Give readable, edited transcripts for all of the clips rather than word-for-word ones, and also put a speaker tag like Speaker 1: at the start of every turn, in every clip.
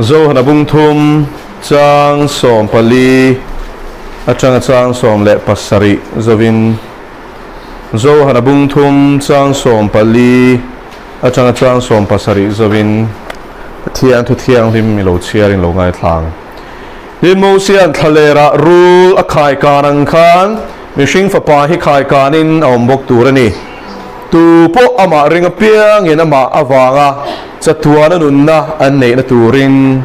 Speaker 1: Zohana bung thum chang 14 atanga chang 17 zovin Zohana bung thum chang 14 atanga chang 17 zovin Pathian thu thianghlim i lo chhiarin lo ngaithlang. Tin Mosia'n thlalera rul a khai kan ang khan mihring fapa hi khai kanin a awm bawk tur a ni. Tu pawh amah ring apiangin amah avanga chatuana nunna an neihna turin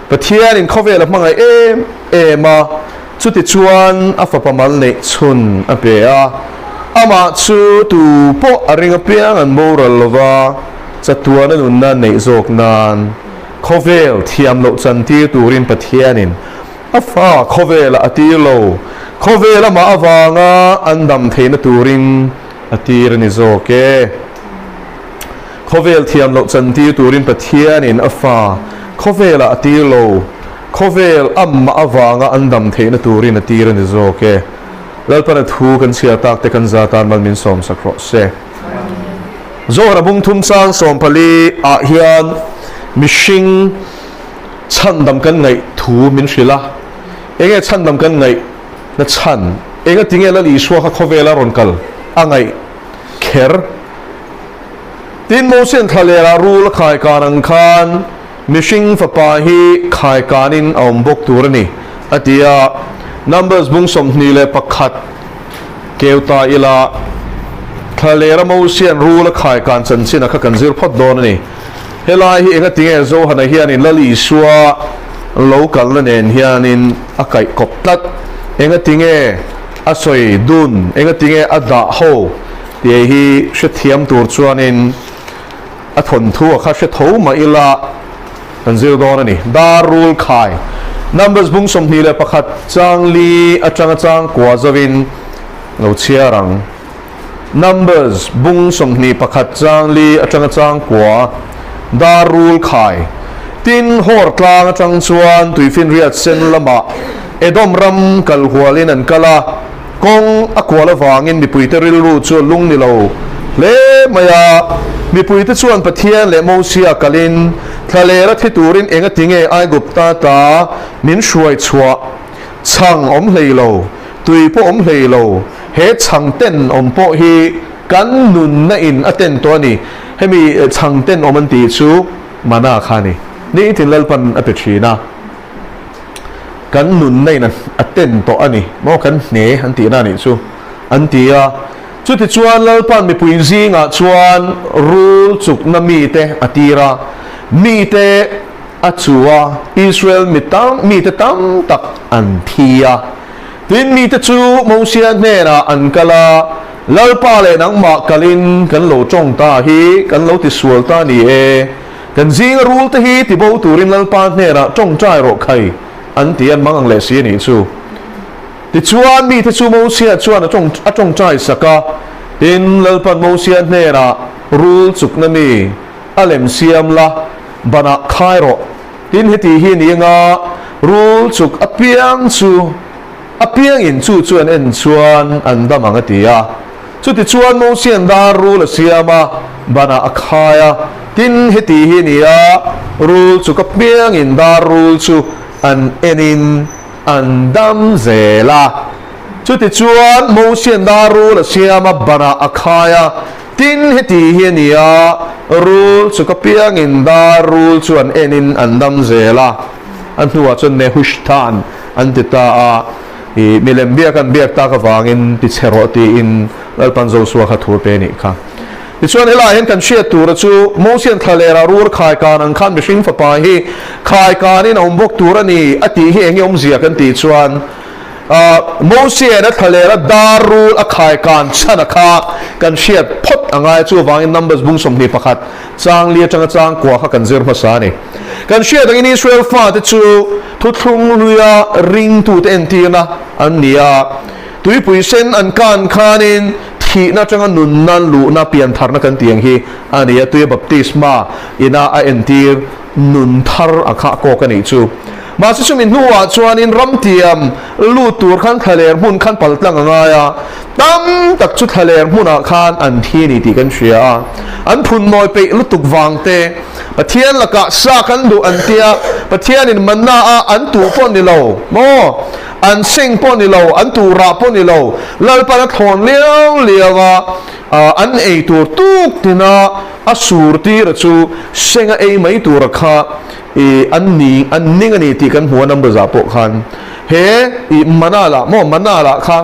Speaker 1: Pathianin khawvel a hmangaih em em a, chuti chuan a fapa mal neih chhun a pe a. Amah chu tu pawh a ring apiang an boral lova chatuana nunna neih zawk nan khawvel thiam loh chantir turin Pathianin a fa khawvelah a tir lo. Khawvel amah avanga an dam theihna turin a tir a ni zawk e. Khawvel thiam loh chantir turin Pathianin a fa khawvelah a tir lo. Khawvel amah avanga an dam theihna turin a tir a ni zawk e. Lalpan a thu kan chhiar tak te kan za tan mal min sawmsak rawh se. Zohara bung thum chang 14 ah hian mihring chhandam kan ngaih thu min hrilh a. Enge chhandam kan ngaih na chhan? Enga tinge Lal Isua kha khawvela rawn kal a ngaih kher? Tin, Mosia'n thlalera rul a khai kan ang khan mihring fapa hi khai kanin a awm bawk tur a ni, a ti a. Numbers bung 21 keu ta ila, thlalera Mosia'n rul a khai kan chanchin a kha kan zir phawt dawn a ni. Helai hi enga tinge Zohana hianin Lal Isua lo kalna nen hianin a kaih kawp tlat? Enga tinge a sawi dun? Enga tinge a dah ho? Tih hi hrethiam tur chuanin a thawnthu a kha hre tho mah ila kan zir dawn a ni. Dar rul khai Numbers bung 21 chang li atanga chang kua zovin lo chhiar ang. Numbers bung 21 chang li atanga chang kua dar rul khai Tin hawr tlang atang chuan tuifinriat sen lamah Edom ram kal hualin an kal a. Kawng a kual avangin mipuite rilru chu a lung ni lo hle mai a. Mipuite chuan Pathian leh Mosia kalin thlalera thi turin enga tinge Aigupta ta min hruai chhuah chhang awm hlei lo, tui pawh awm hlei lo, he chhang ten awm pawh hi kan nunna in a ten tawh a ni. Hemi chhang ten awm an tih chu mana kha a ni. Nitin Lalpan a pe thin a. Kan nunna in a ten tawh a ni maw, kan hne an tihna a nih chu an ti a. Chutichuan Lalpan mipui zingah chuan rul chukna mite a tir a, mite a chu a, Israel mi tam mite tam tak an thi a. Tin mite chu Mosia hnenah an kal a, Lalpa leh nangmah kalin kan lo tawng ta hi kan lo tisual ta ni e. Kan zinga rul te hi tibo turin Lalpa hnenah tawngtai rawh khai an ti an mang ang leh si a nih chu. Tichuan mite chu Mosia chuan a tawng a tawngtai sak a, tin Lalpan Mosia hnenah rul chukna mi a lem siam la, banah khai rawh. Tin heti hi ni anga rul chuk apiang chu apiangin chu chu an en chuan an dam ang a ti a. Chutichuan Mosia'n dar rul a siam a, banah a khai a, tin heti hi a ni a, rul chu ka piangin dar rul chu an enin an dam zel a. Chutichuan Mosia'n dar rul a siam a, banah a khai a, tin heti hi a ni a, rul chu ka piangin dar rul chu an enin an dam zel a. A hnuah chuan Nehushtan an ti ta a. I milem biak an biak tak avangin ti chhe rawh tiin Lalpan Joshua kha thu a pe a nih kha. Tichuan helaiah hian kan hriat tura chu Mosian thlalera rur khai kan ang khan mihring fapa hi khai kanin a awm bawk tur a ni a tih hi eng nge awmzia kan tih chuan Mosian a thlalera dar rul a khai kan chhan a kha kan hriat phawt a ngai a chuvangin Numbers bung 21 chang li atanga chang kua kha kan zir hmasa a ni. Kan hriat angin Israel fate chu thuthlung luia ringtute entirna an ni a, tuipui sen an kan khanin thihna atanga nunna luhna piantharna kan tih ang hi a ni a, tuia baptisma ina a entir nun thar a kha kawk a nih chu. Mahse chumi hnuah chuanin ramtiam lut tur khan thlaler hmun khan paltlang a ngai a, tam tak chu thlaler hmunah khan an thi a ni tih kan hria a. An phunnawi peih lutuk vang te, Pathian lakah sa kan duh an tia, Pathianin manna a an tuh pawh ni lo maw, an seng pawh ni lo, an tuh rah pawh ni lo, Lalpan a thlawn liau liau a, an ei tur tuk tina a sur tira chu senga ei mai tura kha i an ni an ning a ni tih kan hmu a number zah pawh khan he i mana lah maw mana lah kha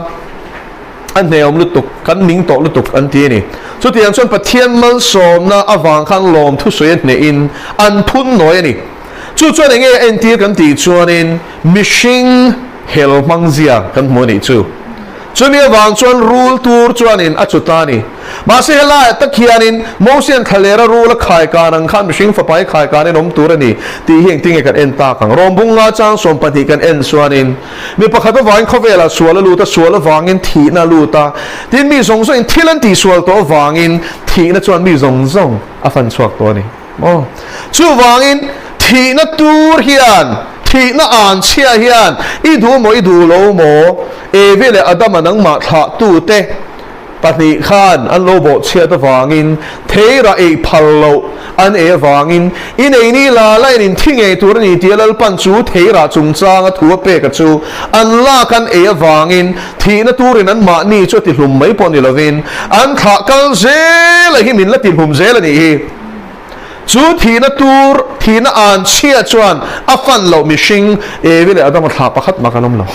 Speaker 1: a hneawm lutuk kan ning tawh lutuk an ti a ni. Chutiang chuan Pathian malsawmna avang khan lawm thusawi a hnehin an phun nawi a ni. Chu chuan enge a entir kan tih chuanin mihring hel hmang zia kan hmu a nih chu. Chumi avang chuan rul tur chuanin a chu ta a ni. Mahse helaiah tak hianin Mosian thlalera rul a khaikan ang khan mihring fapa hi khaikanin awm tur a ni tih hi engtin nge kan en tak ang? Rawm bung nga chang 12 kan en chuanin mi pakhat avangin khawvelah sual a lut a, sual avangin thihna a lut a, tin mi zawng zawngin thil an tihsual tawh avangin thihna chuan mi zawng zawng a fan chhuak tawh a ni. Maw? Chuvangin thihna tur hian, thihna an chhia hian i duh maw i duh lo maw? Evi leh Adama nangmah thlahtute pahnih khan an lo bawhchhiat avangin theirah ei phal loh an ei avangin i nei ni la la in inthi ngei tur a ni tia Lalpan chu theirah chungchanga thu a pek a chu an lak an ei avangin thihna turin anmahni chu a tihlum mai pawh ni lovin an thlah kal zel a hi min la tihlum zel a nih hi. Chu thihna tur, thihna an chhia chuan a fan loh mihring Evi leh Adama thlah pakhat mah kan awm lo.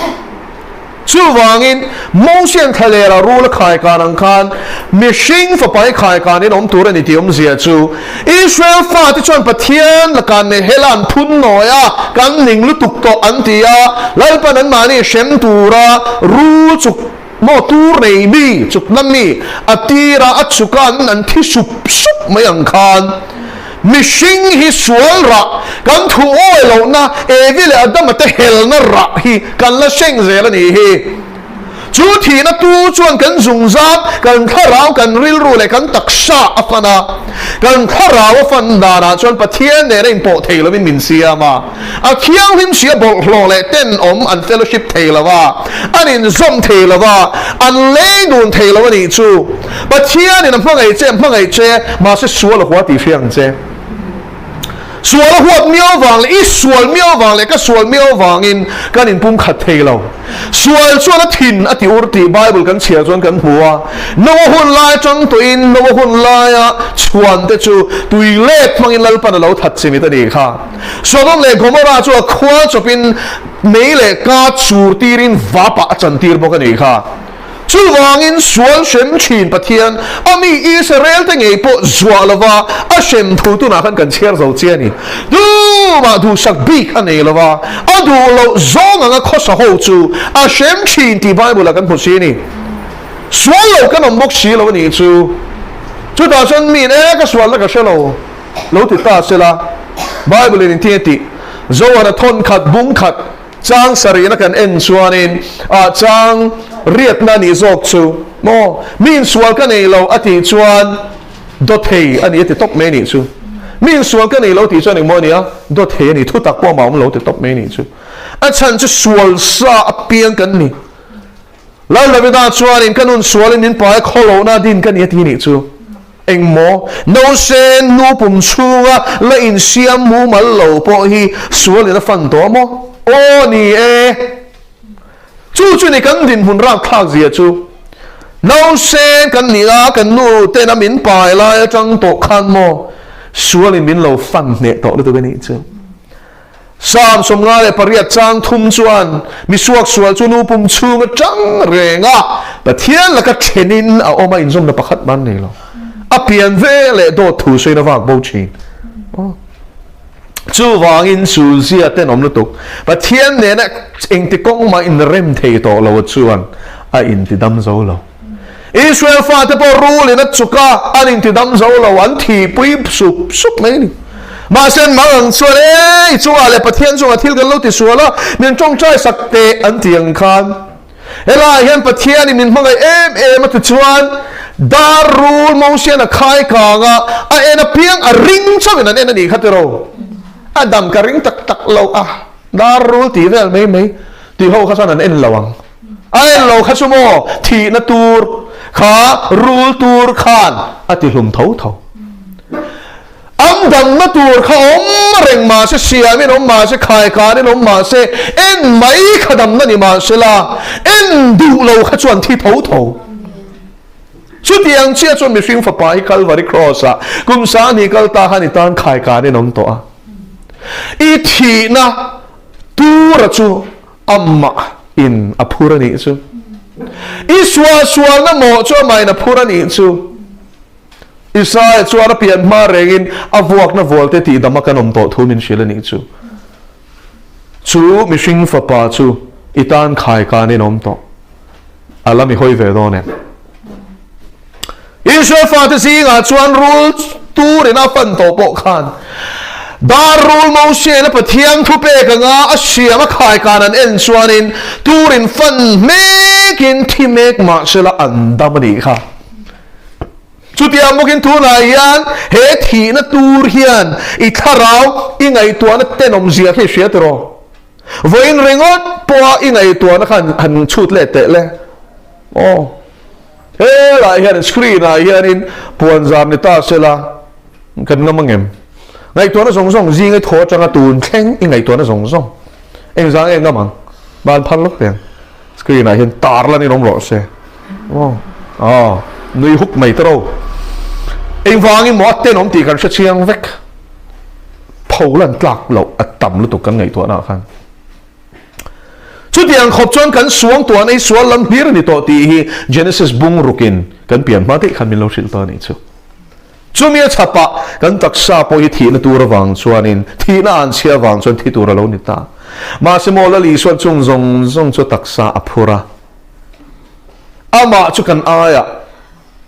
Speaker 1: Chuvangin, Mosian thlalera rul a khaikan ang khan mihring fapa hi khaikanin awm tur a ni tih awmzia chu Israel fate chuan Pathian lakah Nehela an phun nawi a, kan ning lutuk tawh an ti a, Lalpan anmahni hrem tura rul chuk Maw tur nei mi, chukna mi, a tira a chukan an thi sup sup mai ang khan mihring hi sual rah, kan thu awi lohna, Evi leh Adama te helna rah hi kan la hreng zel a nih hi. Chu thihna tu chuan kan zungzam, kan thlarau, kan rilru leh kan taksa a fan a. Kan thlarau a fan danah chuan Pathian nena inpawh thei lovin min siam a. A thianghlim si a bawlhhlawh leh tenawm an fellowship thei lo a, an inzawm thei lo a, an leng dun thei lo a nih chu. Pathianin a hmangaih che, a hmangaih che, mahse sual a hua tih hria ang che. Sual a huat miau vang leh i sual miau vang leh ka sual miau vangin kan inpumkhat thei lo. Sual chuan a thin a ti ur tih Bible kan chhiar chuan kan hmu a. Noa hun lai atang tawhin Noa hun laia chhuante chu tui let hmangin Lalpan a lo that chimit a nih kha. Sodom leh Gomorrah chu a khual chawpin mei leh ka chur tirin vapah a chantir bawk a nih kha. Chuvangin sual hrem thin Pathian a mi Israel te ngei pawh zuah lova a hrem thu tunah khan kan chhiar zo che a ni. Tumah duhsak bik a nei lova, a duh loh zawng anga khawsa ho chu a hrem thin tih Bible ah kan hmu si a ni. Sual lo kan awm bawk si lo a nih chu. Chutah chuan miin e ka sualna ka hre lo. Lo ti ta se la, Bible in engtin a tih? Zohana thawn khat, bung khat, chang sarihna kan en chuanin ah chang riatna nih zawk chu maw? Mi insual ka nei lo a tih chuan dawthei a ni a ti tawp mai a nih chu. Mi insual ka nei lo tih chuan engmaw a nia? Dawthei a ni, thutak pawh mah awm lo ti tawp mai a nih chu. A chhan chu sual sa apiang kan ni. Lal Davida chuanin ka nun sualin min pai khawlohna din ka ni a ti nih chu. Engmaw? Nausen nu pum chhunga la insiam mumal lo pawh hi sualin a fan tawh a maw? Aw ni e! Chu chu ni kan dinhmun rakthlak zia chu. Nausen kan nih a, kan nu ten a min pai lai atang tawh khan maw sualin min lo fan hneh tawh lutuk a nih chu. Psalm 58 chang thum chuan mi suaksual chu nu pum chhung atang reng a, Pathian laka thenin a awm a, inzawmna pakhat man nei lo. A pian ve leh dawt thu sawiin a vak bo thin. Chuvangin sulzia tenawm lutuk Pathian nena engti kawng mah inrem thei tawh lo chuan a intidam zo lo. Israel fate pawh rulin a chuk a, an intidam zo lo, an thihpui sup sup mai a ni. Mahse an mal ang chuan, E, i chungah leh Pathian chungah thil kan lo ti sual a, min tawngtai sak teh an ti ang khan. Helaiah hian Pathianin min hmangaih em em a ti chuan, dar rul Mosian a khai kang a, a en apiang a ring chauhin an en a nih kha tiraw? A dam ka ring tak tak lo a. Dar rul tih vel mai mai tih ho kha chuan an en lo ang. A en lo kha chu maw thihna tur kha rul tur khan a ti hlum tho tho. An damna tur kha awm reng mah se, siamin awm mah se, khaikanin awm mah se, en mai kha damna ni mah se la, en duh lo kha chuan thi tho tho. Chutiang chiah chuan mihring fapa hi Kalvari Cross-ah kum 2000 kal ta khan i tan khaikanin awm tawh a. I thihna tura chu amah in a phur a nih chu. I suahsualna mawh chu amah in a phur a nih chu. Isaia chuan a pian hma rengin a vuakna vualte tihdama kan awm tawh thu min hrilh a nih chu. Chu mihring fapa chu i tan khai kanin awm tawh. A la mi hawi ve dawn em? Israel fate zingah chuan rul turin a fan tawh pawh khan dar rul Mosiain a Pathian thupek anga a siam a khai kan an en chuanin turin fan mekin thi mek mahsela an dam a nih kha. Chutiang bawkin tunah hian he thihna tur hian i thlarau i ngaihtuahna tenawmzia khi i hria tiraw? Vawiin ringawt pawha i ngaihtuahna kha han chhut leh teh le. Aw, helaiah hian screen ah hianin puanzar ni ta sela kan ngam ang em? Ngaihtuahna zawng zawng zing i thaw atanga tun thleng i ngaihtuahna zawng zawng engzah nge ngam ang? Ban phar lawk teh ang. Screen ah hian tar lan in awm rawh se. Aw, aw, nui huk mai tawh ro. Engvangin maw a tenawm tih kan hre chiang vek. Pho lan tlak loh a tam lutuk kan ngaihtuahna ah khan. Chutiang khawp chuan kan suang tuahna hi sual lam hlir a ni tawh tih hi Genesis bung rukin kan pian hma daih khan min lo hrilh ta a nih chu. Chumi a chhapah kan taksa pawh hi thihna tur avang chuanin, thihna an chhia avang chuan thi tur a lo ni ta. Mahse maw Lal Isuan chung zawng zawng chu taksa a phur a. Amah chu kan aiah,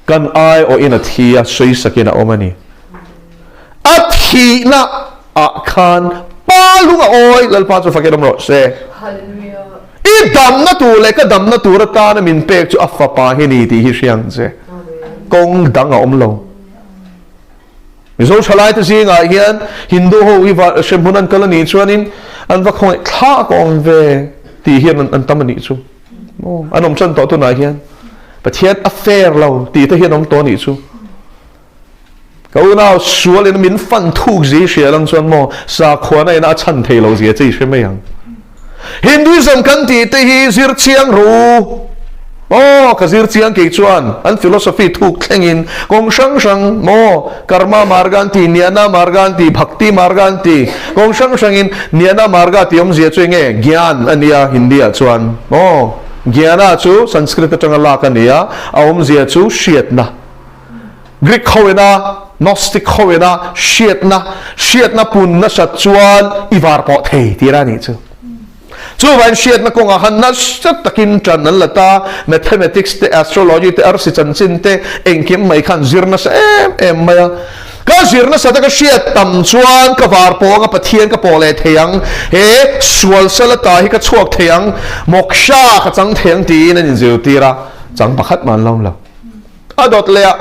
Speaker 1: kan aiawhin a thi a, sawisakin a awm a ni. A thihna ah khan Pa lung a awi, Lalpa chu fakin awm rawh se. I damna tur leh ka damna tur atana min pek chu a fapa hi ni tih hi hria ang che. Kawng dang a awm lo. Mizo thalaite zingah hian Hindu ho hi va hremhmun an kal a nih chuanin an va khawngaih thlak awm ve tih hian an tam a nih chu. An awm tan tawh tunah hian Pathian a fair lo tih te hian awm tawh a nih chu. Ka unau sualin min fan thuk zi hria lang chuan maw sakhuana ina a chhan thei lo zia che i hre mai ang. Hinduism kan tih te hi zir chiang ru. Aw ka zir chiang kei chuan an philosophy thuk thlengin kawng hrang hrang maw karma marga an ti, jnana marga an ti, bhakti marga an ti kawng hrang hrangin jnana marga tih awmzia chu enge gyan a nia Hindi ah chuan maw jnana chu Sanskrit atanga lak a nia a awmzia chu hriatna. Greek hoina, Gnostic hoina hriatna, hriatna pun nasat chuan i var pawh thei tih a nih chu. Chuvain hriatna kawngah khan nasa takin ṭan an la ta, mathematics te, astrology te, arsi chanchin te, engkim mai khan zir nasa em em mai a. Ka zir nasat a ka hriat tam chuan ka var pawh anga Pathian ka pawh leh thei ang, he sual sal ata hi ka chhuak thei ang, moksha ka chang thei ang tiin an inzirtir a, chang pakhat mah an lo awm lo. A dawt leh a,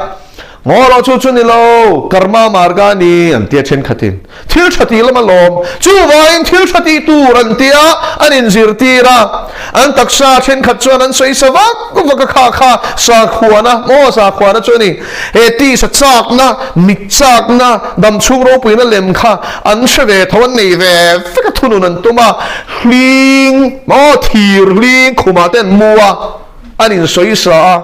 Speaker 1: Ngaw rawh chu chu ni lo, karma marga a ni an tia thenkhatin. Thil tha tih lam a lawm, chuvangin thil tha tih tur an tia an inzirtir a. An taksa thenkhat chuan an sawi sa vak vak a, kha kha sakhuana, maw sakhuana chu a ni. He tisa chakna, mit chakna, damchhung ropuina lem kha an hre ve tho, an nei ve vek a, thunun an tum a, hling, maw thir hling khumah te an mu a. An insawi sa a,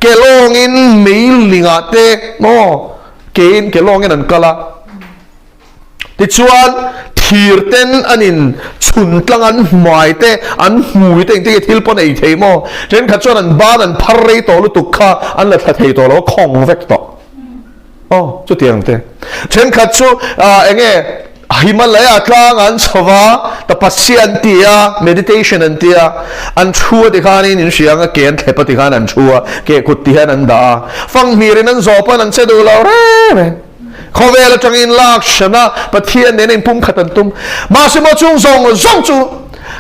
Speaker 1: ke lawngin meilingah te maw kein ke lawngin an kal a. Tichuan thir ten an in chhun tlang an hmai te an hmui te engtin nge thil pawn ei thei maw? Thenkhat chuan an ban an phar rei tawh lutuk kha an la thla thei tawh lo a khawng vek tawh. Aw chutiang te. Thenkhat chu eng nge Himalaya tlang an chho va, tapasya an ti a, meditation an ti a, an thu a tikhanin in hria anga ke an thlep a tikhan an thu a, ke kut ti hian an dah a, fanghmirin an zawh pawn an che duh lo reng reng. Khawvel atangin lak hran a, Pathian nena inpumkhat an tum. Mahse maw chung zawng zawng chu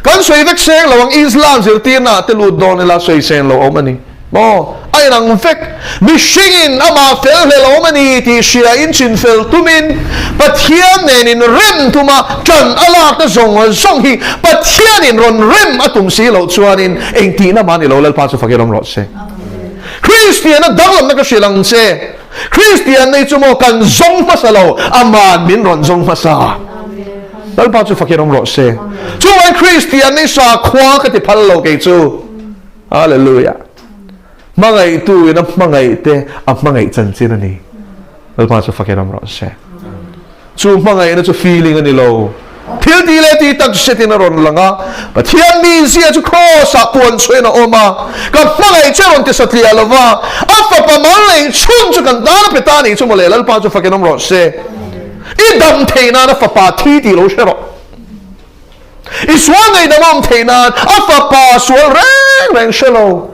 Speaker 1: kan sawi vek seng lo ang, Islam zirtirna ah te lut dawn ila sawi seng lo awm a ni. Maw? A inang vek. Mihringin amah fel hlel awm a ni tih hriain chinfel tumin Pathian nen inrem tuma ṭan a lakna zawng zawng hi Pathianin rawn rem a tum si loh chuanin engtihna mah ni lo Lalpa chu fakin awm rawh se. Kristianna danglamna ka hrilh ang che. Kristianna hi chu maw kan zawng hmasa lo, ama'n min rawn zawng hmasa. Lalpa chu fakin awm rawh se. Chuvangin Kristianna hi sakhua ka ti phal lo kei chu. Hallelujah. Hmangaihtu in a hmangaih te a hmangaih chanchin a ni. Lalpa chu fakin awm rawh se. Chu hmangaihna chu feeling a ni lo. Thil ti leh ti tak hretin a rawn lang a. Pathian mizia chu Kraws ah puan chhuahin a awm a. Ka hmangaih che rawn ti satliah lo va, a fapa mal neih chhun chu kan tan a pe ta a nih chu mawle. Lalpa chu fakin awm rawh se. I dam theih nan a fapa thi tih lo hre rawh. I sual ngaihdam a awm theih nan a fapa sual reng reng hre lo.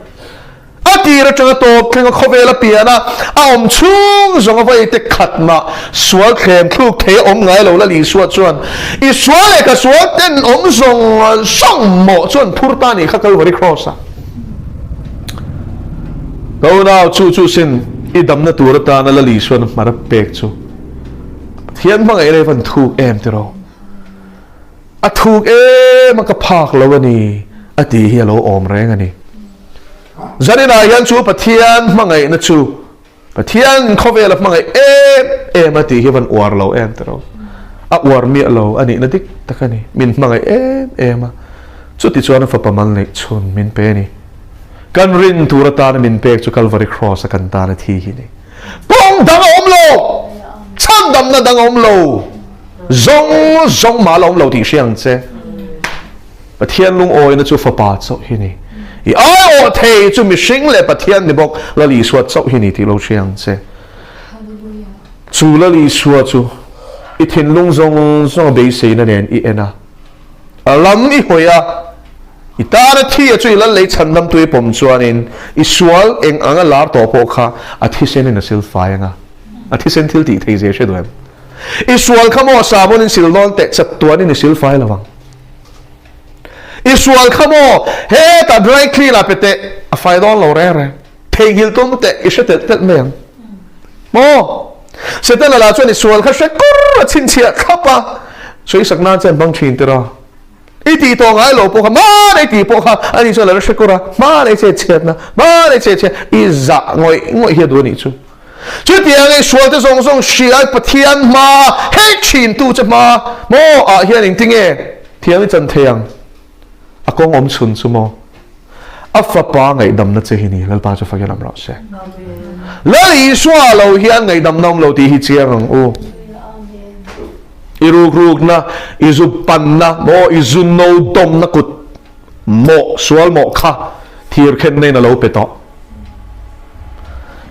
Speaker 1: A tir atanga tawp thleng a khawvel a pian a, a awm chhung zawng a vei te khat mah sual thlem thluk thei a awm ngai lo Lal Isua chuan i sual leh ka sual ten awm zawng zawng mawh chuan phur ta nih kha Kalvari Kraws ah. Ka unau chu chu sin i damna tur atana Lal Isuan hmar a pek chu Pathian hmangaih rei van thuk em tiraw. A thuk em a ka phak lo a ni a tih hi a lo awm reng a ni. Zaninah hian chu Pathian hmangaihna chu Pathian khawvela hmangaih em em a tih hi van uar lo em ta ro. A uar miah lo a nihna dik tak a ni. Min hmangaih em em a. Chuti chuan a fapa mal neih chhun min pe a ni. Kan rin tur atana min pek chu Calvary Cross a kan tana thi hi a ni. Kawng dang a awm lo! Chhandamna dang a awm lo! Zawng zawng mah la awm lo tih hria ang che. Pathian lungawina chu Fapa chauh hi ni. I aiawh thei chu mihring leh Pathian ni bawk Lal Isua chauh hi ni tih lo hria ang che. Chu Lal Isua chu i thinlung zawng zawng a beiseina nen i en a, a lam i hawi a, i tana thi a chu i lal lei chhandam tu i pawm chuanin i sual eng anga lar tawh pawh kha a thisenin a silfai anga a thisen thil tih thei zia hre duh em? I sual kha maw sahbawn in sil dawn teh chat tuanin i sil fai lo ang. I sual kha maw hetah dry clean ah pe teh a fai dawn lo reng reng. Theihnghilh tum teh i hre telh telh mai ang. Maw? Setana lah chuan i sual kha hre kur a chhinchhiah thlap a, sawisak nan chuan hmang thin tir a. I tih tawh ngai lo pawh kha hmanei tih pawh kha ani chuan a la hre kur a, hmanei che chhiatna, hmanei che chhiat i zah ngawih ngawih hi a duh a nih chu. Chutiang i sualte zawng zawng hria Pathian hma hek thin tu che hma maw ah hian engtinge thiam i chan thei ang? A kawng awm chhun chu maw? A fapa ngaihdamna che hi ni Lalpa chu fakin awm rawh se. Lal Isua lo hian ngaihdamna awm lo tih hi chiang ang u. I rukrukna, i zu panna maw, i zu no dawmna kut mawh sual mawh kha thir khenna in a lo pe tawh.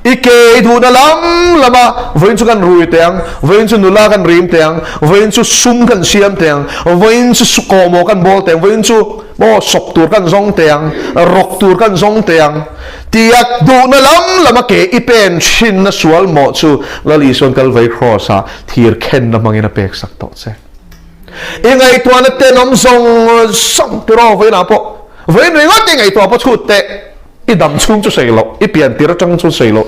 Speaker 1: I ke i duhna lam lama vawiin chu kan rui teh ang, vawiin chu nula kan rim teh ang, vawiin chu sum kan siam teh ang, vawiin chu kawhmawh kan bawl teh ang, vawiin chu maw sawp tur kan zawng teh ang, rawk tur kan zawng teh ang tia duhna lam lama ke i pen thinna sual mawh chu Lal Isuan Kalvai Kraws-ah thir khenna hmangin a pek sak tawh che. I ngaihtuahna tenawm zawng zawng tiraw vawiinah pawh vawiin ringawt i ngaihtuah pawh chhut teh. I dam chhung chu sawi loh, i pian tir atang chu sawi loh.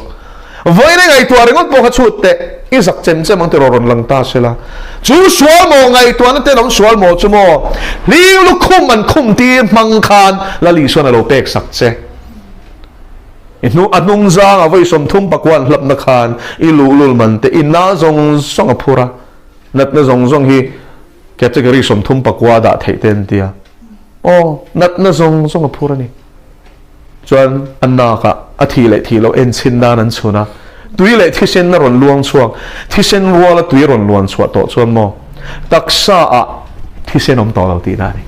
Speaker 1: Vawiin i ngaihtuah ringawt pawh kha chhut teh, i zak chem chem ang tiraw rawn lang ta se la. Chu sual maw ngaihtuahna ten awm sual maw chu maw? Hling lukhum an khum tir hmang khan Lal Isuan a lo pek sak che. I hnu a hnung zang a vawi 30 pakua an hlapna khan i luhlul man te i na zawng zawng a phur a, natna zawng zawng hi category 39 dah theih te an tia. Aw, natna zawng zawng a phur a ni. Chuan a nakah a thih leh thih loh enchhin nan an chhun a, tui leh thisen a rawn luang chhuak, thisen ruala tui a rawn luan chhuah tawh chuan maw taksa ah thisen awm tawh lo tihna a ni.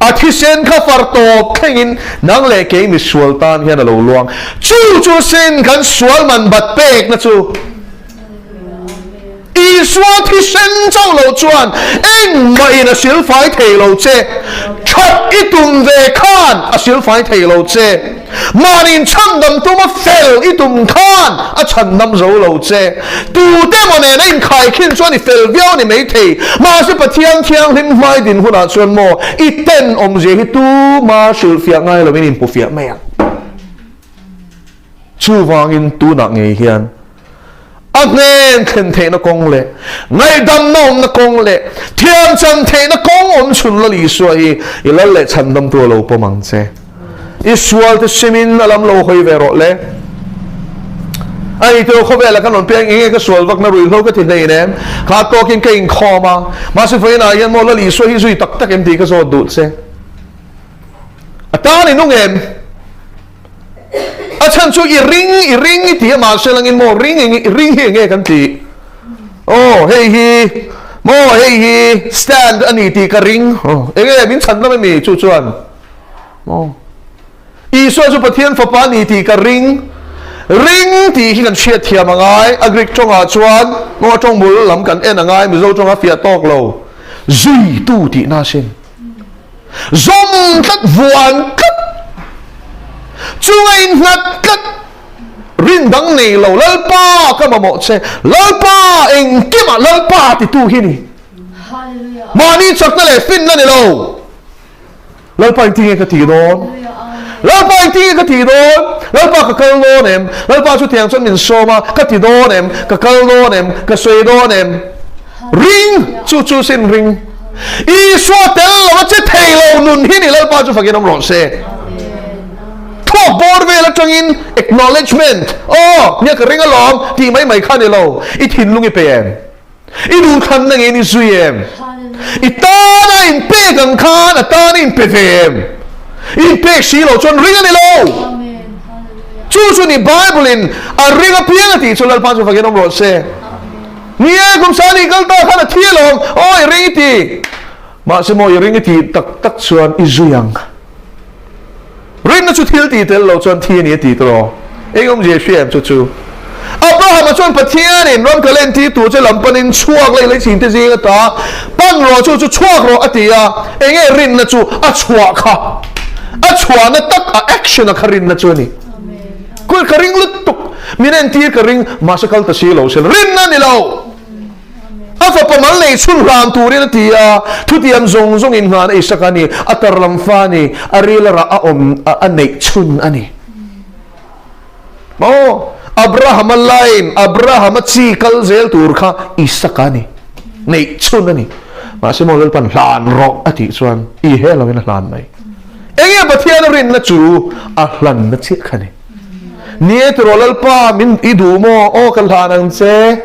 Speaker 1: A thisen kha far tawp thlengin nang leh kei misual tan hian a lo luang. Chu chu sin kan sual man bat pekna chu. Isua thisen chauh lo chuan engmahin a silfai thei lo che. That i tum ve khan a silfai thei lo che. Mahniin chhandam tuma fel i tum khan a chhandam zo lo che. Tute emaw nena inkhaikhin chuan i fel viau ni mai thei. Mahse Pathian Thianghlim hmai din hunah chuan maw i tenawmzia hi tuma hrilhfiah ngai loin inhmufiah mai ang. Chuvangin tunah ngei hian a hnen thlen theihna kawng leh ngaihdamna awmna kawng leh thiam chan theihna kawng awm chhun Lal Isua hi i lal leh chhandamtu a lo pawm ang che. I sualte simin a lam lo hawi ve rawh le. A ni tawh khawvela kan rawn piang enge ka sual vakna ruihhlo ka ti hleinem. Kha tawkin ka inkhawm a, mahse vawiinah hian maw Lal Isua hi zui tak tak em tih ka zawt duh che. A tan i nung em? A chhan chu i ring, i ring i ti a mahse langin maw ring eng, ring hi enge kan tih? Aw hei hi maw hei hi stand a ni tih ka ring. Aw enge min chhan lam emi chu chuan? Maw Isua chu Pathian fapa a ni tih ka ring. Ring tih hi kan hriat thiam a ngai. A Greek tawngah chuan maw a tawng bul lam kan en a ngai Mizo tawnga fiah tawk lo. Zuitu tihna a sin. Zawm tlat, vuan tlat, chunga innghat tlat, rin dang nei lo, Lalpa ka mamawh che, Lalpa engkimah Lalpa titu hi ni. Mahni chakna leh finna ni lo. Lalpa engtin nge ka tih dawn? Lalpa engtin nge ka tih dawn? Lalpa ka kal dawn em? Lalpa chutiang chuan min sawm a, ka ti dawn em? Ka kal dawn em? Ka sawi dawn em? Ring! Chu chu sin ring. Isua tel lo a che thei lo nun hi ni Lalpa chu fakin awm rawh se. Thluak bawr vel atangin acknowledgement, aw, nia ka ring alawm tih mai mai kha ni lo. I thinlung i pe em? I duhthlanna ngeiin i zui em? I tana inpek ang khan a tana inpe ve em? I inpek si lo chuan ring a ni lo. Chu chu ni Bible in a ring apiang a tih chu Lalpa chu fakin awm rawh se. Ni e, kum sani kal ta khan a thi alawm, aw i ring i ti. Mahse maw i ring i tih tak tak chuan i zui ang. Rinna chu thil tih tel lo chuan thi a ni a ti tawh. Eng awmzia hria em chu chu? Abrahama chuan Pathianin ram ka len tir tur che lam panin chhuak lei lei chhin te zing ata pan rawh chu chu chhuak rawh a ti a. Enge rinna chu a chhuah kha? A chhuahna tak a action a kha rinna chu a ni. Kul ka ring lutuk, min entir ka ring, mahse kal ta si lo sel rinna ni lo. A fapa mal nei chhun hlan turin a ti a, thutiam zawng zawng in nghahna Isaka a ni, a tar lam fa a ni, a ril a rah a awm a neih chhun a ni. Maw? Abrahama line, Abrahama chi kal zel tur kha Isaka a ni, neih chhun a ni. Mahse maw Lalpan hlan rawh a tih chuan i he lovin a hlan mai. Enge Pathian a rinna chu a hlanna chiah kha ni. Ni e tiraw Lalpa min i duh maw? Aw ka hlan ang che.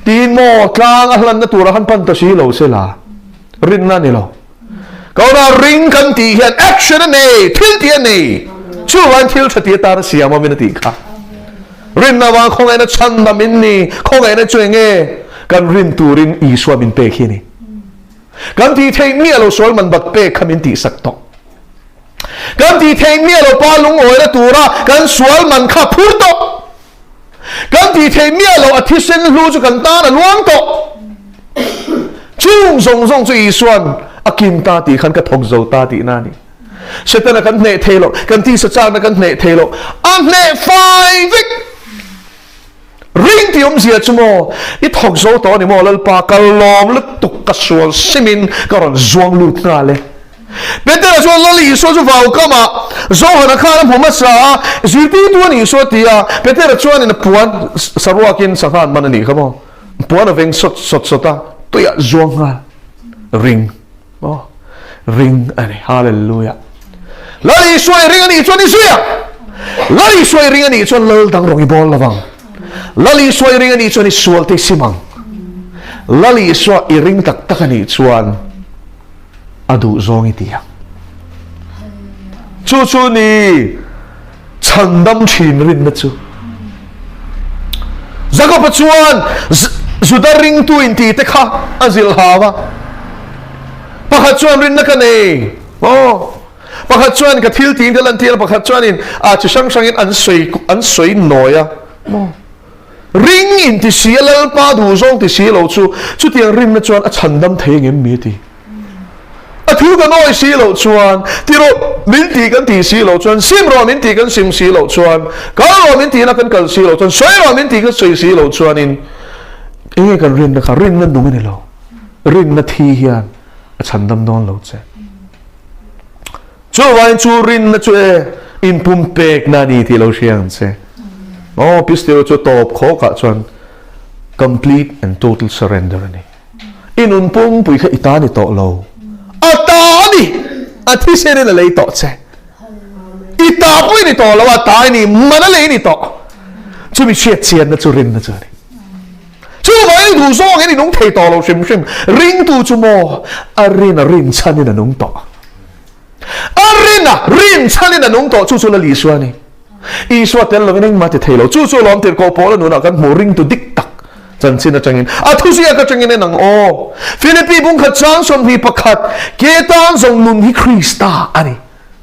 Speaker 1: Tiin maw tlang a hlanna tura han pan ta si lo se la. Rinna a ni lo. Kawnah ring kan tih hian action a nei, thil tih a nei. Chuvain thil tha tih atan a siam awmin a tih kha. Rinna vang khawngaihna chhandam in ni. Khawngaihna chu enge kan rin turin Isua min pek hi a ni. Kan tih theih miah lo sual man bat pek kha min tihsak tawh. Kan tih theih miah lo pa lungawina tura kan sual man kha phur tawh. Kan tih theih miah lo a thisen hlu chu kan tan a luang tawh. Chung zawng zawng chu Isua'n a kin ta tih khan ka thawk zo ta tihna a ni. Setana kan hneh thei lo, kan tisa chakna kan hneh thei lo, a hneh fai vek. Ring tih awmzia chu maw, i thawk zo tawh a ni maw Lalpa, ka lawm lutuk ka sual simin ka rawn zuang lut nghal e. Petera chuan Lal Isua chu vau kamah Johana khan a hmu hmasa a, zirtirtu a nih Isua a ti a, Petera chuanin a puan saruakin sangha an man a nih kha maw, puan a veng sawt sawt sawt a, tuiah zuang nghal. Ring maw, ring a ni. Hallelujah. Lal Isua i ring a nih chuan i zui ang. Lal Isua i ring a nih chuan Lal dang rawng i bawl lo vang. Lal Isua i ring a nih chuan i sual te i sim ang. Lal Isua i ring tak tak a nih chuan a duh zawng i ti ang. Chu chu ni chhandam thin rinna chu. Jakob-a chuan Juda ringtu inti te kha a zilh hau a. Pakhat chuan rinna ka nei. Aw. Pakhat chuan ka thil tih te lan tir a, pakhat chuanin a chi hrang hrangin an sawi an sawi nawi a. Maw. Ring inti si a Lalpa duh zawng ti si lo chu chutiang rinna chuan a chhandam thei engem mi a ti. A thu kan awi si loh chuan, ti rawh min tih kan tih si loh chuan, sim rawh min tih kan sim si loh chuan, kal rawh min tihna kan kal si loh chuan, sawi rawh min tih kan sawi si loh chuanin enge kan rinna kha rinna nung a ni lo. Rinna thi hian a chhandam dawn lo che. Chuvangin chu rinna chu e inpumpekna a ni tih lo hria ang che. Aw, pisteo chu tawp khawkah chuan complete and total surrender a ni. I nun pumpui kha i ta ni tawh lo. A ta a ni! A thisen in a lei tawh che. I ta pawh i ni tawh lo, a ta i ni, man a lei ni tawh. Chumi hriat chianna chu rinna chu a ni. Chuvangin i duh zawngin i nung thei tawh lo hrim hrim. Ringtu chu maw a rin a rin chhanin a nung tawh. A rin a rin chhanin a nung tawh chu chu Lal Isua a ni. Isua tel lovin engmah ti thei lo. Chu chu lawm tirhkoh Paula nunah kan hmuh ringtu dik tak chanchin atangin a thuziak atangin en ang aw. Philippi bungkhat chang 21 Ke tan zawng nun hi Krista a ni.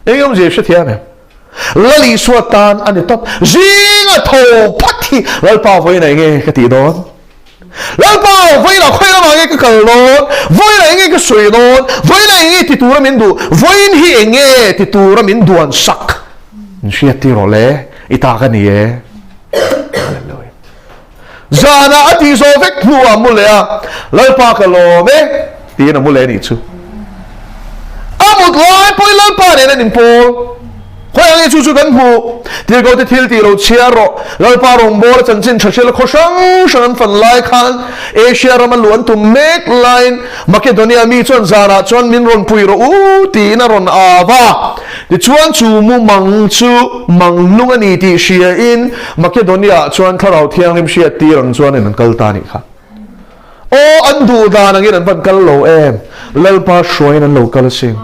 Speaker 1: Eng awmzia i hrethiam em? Lal Isua tan a ni tawp. Zinga tho phat hi Lalpa vawiin ah enge ka tih dawn? Lalpa vawiin ah khawi lamah nge ka kal dawn? Vawiin ah enge ka sawi dawn? Vawiin ah enge ti tura min duh? Vawiin hi enge ti tura min duan sak? Min hriat tir rawh le, i ta ka ni e. Hallelujah. Zanah a tih zawh vek hnuah mu leh a, Lalpa ka lawm e, tiin a mu leh a nih chu. A mut lai pawhin Lalpa nen an inpawl. Khawi ang nge chu chu kan hmuh? Tirhkohte thil tih lo chhiar rawh. Lalpa rawngbawla chanchin tha hriala khaw hrang hrang an fan lai khan Asia rama luh an tum mek laiin Makedonia mi chuan zanah chuan min rawn pui rawh u tiin a rawn au a. Tichuan chu mumang chu mang nung a ni tih hriain Makedonia-ah chuan Thlarau Thianghlim hriat tir ang chuanin an kal ta a nih kha. Aw, an duh dan angin an van kal lo em? Lalpa hruaiin an lo kal asin.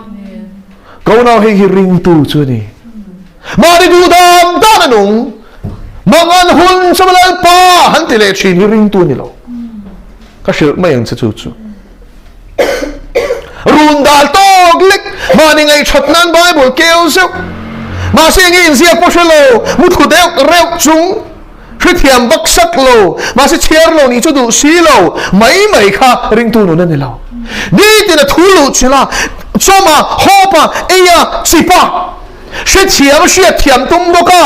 Speaker 1: Ka unau hei hi ringtu chu a ni. Mahni duh dan dan a nung. Mangan hun chu Lalpa han ti leh thin hi ringtu a ni lo. Ka hrilh mai ang che chu chu. Run dal tawk lek mahni ngaihṭhat nan Bible keu zeuh. Mahse enge inziak pawh hre lo, muthu deuh reuh chung, hrethiam bak sak lo, mahse chhiar lo nih chu duh si lo mai mai kha ringtu nun a ni lo. Nitin a thu luh chilh a, chawm a, hawp a, ei a, chip a, hrethiam a hriatthiam tum bawk a.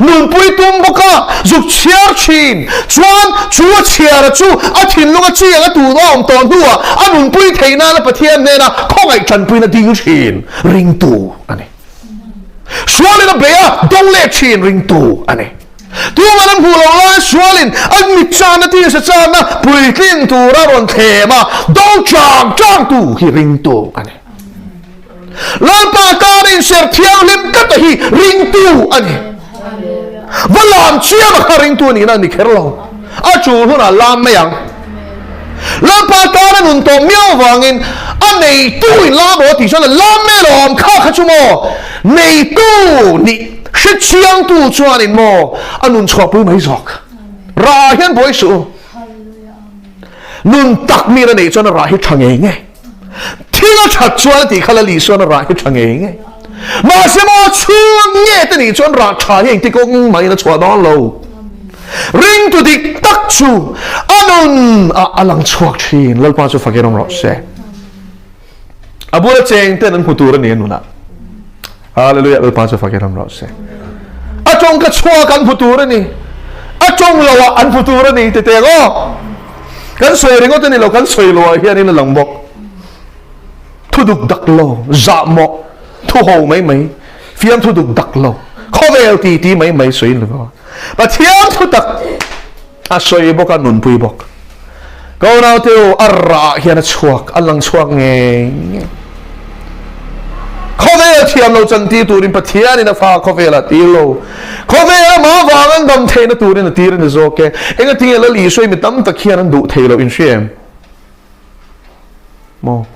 Speaker 1: Nunpui tum bawk a, zuk chhiar thin chuan chu a chhiara chu a thinlung a chiang a tun a awm tawh hnuah a nunpui theih nana Pathian hnena khawngaih tanpuina ding thin ringtu a ni. Sualin a bei a, dawng leh thin ringtu a ni. Tuman an hmuh loh lai sualin an mit chana tisa chana puitlin tura rawn thlem a, dawng chang changtu hi ringtu a ni. Lalpa tan inser thianghlim tlat a hi ringtu a ni. Va lam chiam a kha ringtu a nihna a ni kher lo. A tul hunah lam mai ang. Lalpa tan a nun tawh miau avangin a neitu in lam rawh a tih chuan a lam mai alawm kha kha chu maw neitu nih hre chiangtu chuanin maw a nun chhuahpui mai zawk. Rah ah hian buai suh u. Nun tak mi a neih chuan a rah hi tha ngei ngei. Thil a that chuan a tih kha Lali chuan a rah hi tha ngei ngei. Mahse maw chhung nge te nih chuan rah tha hi engti kawng mahin a chhuah dawn lo. Ringtu dik tak chu a nun ah a lang chhuak thin. Lalpa chu fakin awm rawh se. A bula cheng ten an hmu tur a ni a nunah. Hallelujah Lalpa chu fakin awm rawh se. A tawng ka chhuak an hmu tur a ni. A tawng lo ah an hmu tur a ni ti teng aw. Kan sawi ringawt a ni lo, kan sawi lo ah hian in a lang bawk. Thu duk dak lo, zah mawh, thu ho mai mai, fiam thu duk dak lo, khawvel ti ti mai mai sawi lo. Pathian thu tak a sawi bawk a nunpui bawk. Ka unaute u, a rah hian a chhuak, a lang chhuak ngei ngei. Khawvel thiam lo chan tir turin Pathianin a fa khawvel a tir lo. Khawvel amah vang an dam theihna turin a tir a ni zawk e. Engatinge Lal Isua hi mi tam tak hian an duh thei loh in hria em? Maw?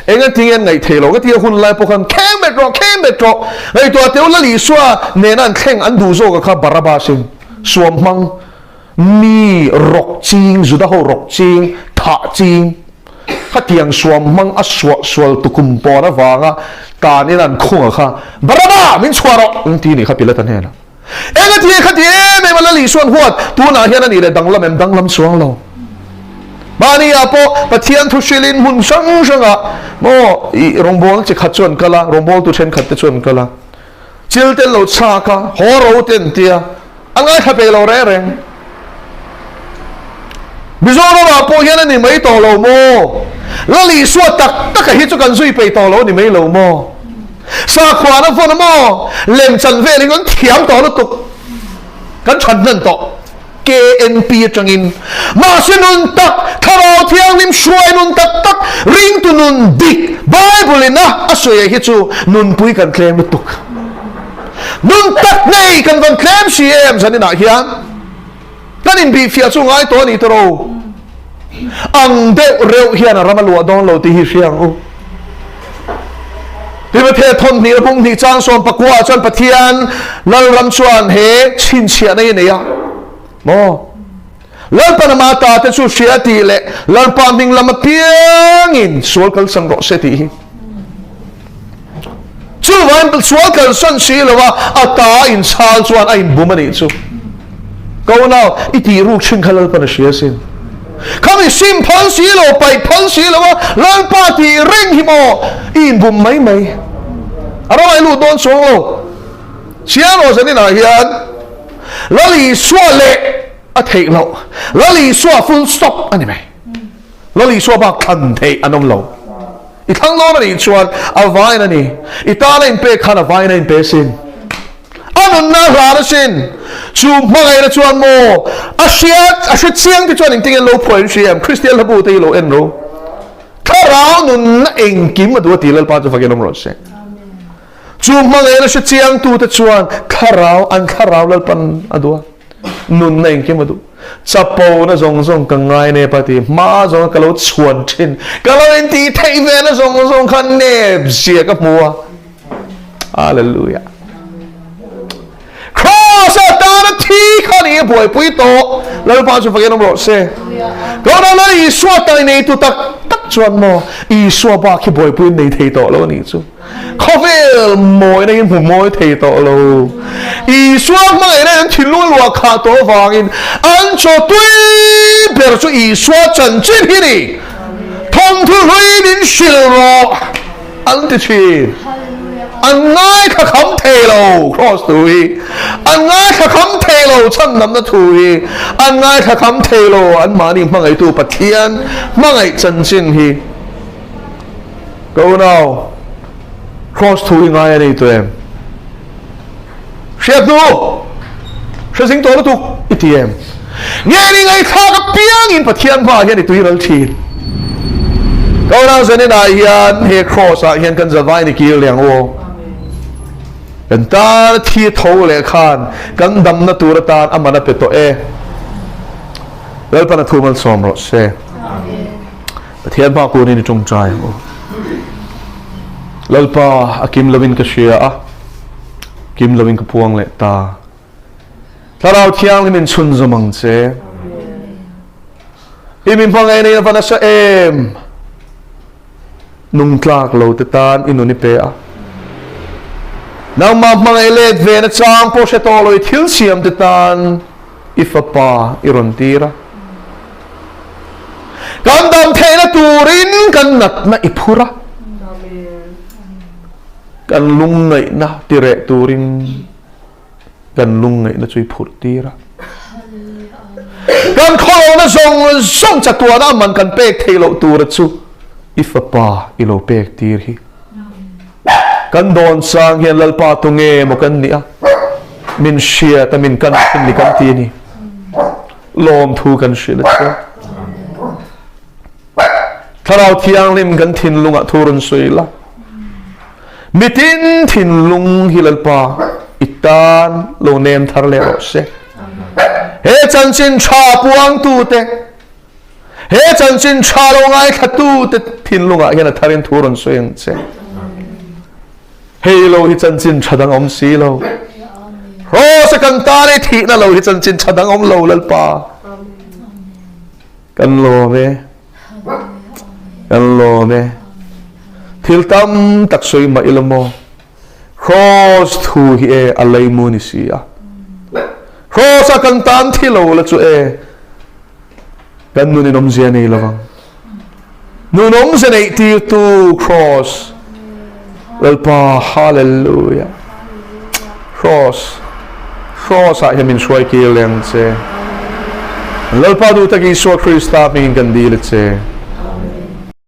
Speaker 1: Engatinge an ngaih thei lo? Ka tia hun lai pawh khan kheng bet rawh, kheng bet rawh. Ngaihtuah teu Lal Isua nena an thleng an duh zawk a kha Barabbas in suam hmang Mi rawk ching, Juda ho rawk ching, thah ching, khatiang suam hmang a suah sual tukum pawn avanga tanin an khung a kha, Baraba, min chhuah rawh! An ti nih kha Pilata hnenah. Eng a ti e khati em em a Lal Isuan huat, tunah hian a nih leh danglam em danglam chuang lo. Mahni ah pawh Pathian thu hrilhin hmun hrang hrangah maw i rawngbawlna chi khat chu an kal a, rawngbawltu thenkhat te chu an kal a. Chil ten lo chhak a, haw ro te an tia, a ngaithla peih lo reng reng. Mizoram ah pawh hian a ni mai tawh lo maw? Lal Isua tak tak a hi chu kan zui peih tawh lo a ni mai lo maw? Sakhuan a vawn a maw? Lemchan vel in kan thiam tawh lutuk. Kan than hnan tawh KNP atangin. Mahse nun tak, Thlarau Thianghlim hruai nun tak tak, ringtu nun dik Bible in a a sawi hi chu nunpui kan tlem lutuk. Nun tak nei kan van tlem si em zaninah hian kan inbihfiah chu ngai tawh a ni tawh. Ang deuh reuh hian a ram a luah dawn lo tih hi hria ang u. Timothea thawmhnih a bung hnih chang sawm pakua ah chuan Pathian Lalram chuan he chhinchhiahna hi a nei a maw? Lalpan ama ta te chu hria tih leh Lalpa hming lam apiangin sual kalsan rawh se tih hi. Chuvangin sual kalsan si lo a, a ta inchhal chuan a inbum a nih chu. Ko nau, i tih ruk thin kha Lalpan a hria sin. Khami sim phal si lo, paih phal si lo a, Lalpa tih reng hi maw i inbum mai mai. A ramah i lut dawn chuang lo. Chiang rawh zaninah hian Lal Isua leh a theih loh. Lal Isua full stop a ni mai. Lal Isua bak thlan theih an awm lo. I thlang dawn a nih chuan a vain a ni. I tan a inpek khan a vain a inpe sin. A nunna a hlan asin. Chu hmangaihna chuan maw a hria a hre chiang te chuan engtin nge lo phuah in hria em? Kristian hlabu te hi lo en ro. Thlarau nunna engkim a duh a ti Lalpa chu fakin awm rawh se. Chu hmangaihna hre chiang tu te chuan thlarau an thlarau Lalpan a duh a. Nunna engkim a duh. Chapo na zawng zawng ka ngai nep a ti. Hma zawnga ka lo chhuan thin. Ka lo intih theih ve na zawng zawng kha nep zia ka hmu a. Hallelujah. Cross a tana thi kha ni buaipui tawh. Lalpa chu fakin awm rawh se. Kona Lal Isua tai nei tu tak tak chuan maw Isua bak hi buaipui nei thei tawh lo a nih chu. Khawvel mawina hi hmu mawi thei tawh lo. Isua hmangaihna an thinlung a luah khah tawh avangin an chaw tui ber chu Isua chanchin hi ni. Thawmthu hlui min hrilh rawh an ti thin. An ngaithla kham thei lo Kraws thu hi. An ngaithla kham thei lo chhandamna thu hi. An ngaithla kham thei lo anmahni hmangaihtu Pathian hmangaih chanchin hi. Ka unau, Kraws thu hi ngai a nei tawh em? Hriat hnu, hre zing tawh lutuk i ti em? Nge ni ngaihthlak apiangin Pathian hmaah hian i tui ral thin? Ka unau zaninah hian he Kraws ah hian kan zavaiin i kir leh ang u aw. Kan tan thi tho leh khan kan damna tur atan a man a pe tawh e. Lalpan a thu malsawm rawh se. Pathian hma kunin i tawngtai ang u. Lalpa, a kim lovin ka hria a, kim lovin ka puang leh ta. Thlarau Thianghlim in chhunzawm ang che. I mi hmangaih nei a va nasa em! Nung tlak lo te tan i nun i pe a. Nangmah hmangaih let ve na chang pawh hre tawh lo i thil siam te tan i fapa i rawn tir a. Kan dam theihna turin kan natna i phur a, kan lungngaihna ti reh turin kan lungngaihna chu i phurh tir a. Kan khawlohna zawng zawng chatuana a man kan pek theih loh tura chu i fapa i lo pek tir hi. Kan dawn chang hian Lalpa tu nge maw kan nih a, min hriat a min kan thin ni kan ti a ni. Lawmthu kan hrilh a che. Thlarau Thianghlim kan thinlungah thu rawn sawi la. Mitin thinlung hi Lalpa i tan lo nem thar leh rawh se. He chanchin tha puangtute, he chanchin tha lo ngaithlatute thinlungah hian a tharin thu rawn sawi ang che. Hei lo hi chanchin tha dang awm si lo. Rose kan tan i thihna lo hi chanchin tha dang awm lo Lalpa. Kan lawm e. Kan lawm e. Thil tam tak sawi mah ila maw. Cross thu hi e a lei mu ni si a. Cross a kan tan thi lo la chu e. Kan nun in awmzia nei lovang. Nun awmzia neih tirtu Cross. Lalpa Hallelujah. Cross. Cross ah hian min hruai kir leng che. Lalpa duh tak Isua Krista hmingin kan dil a che.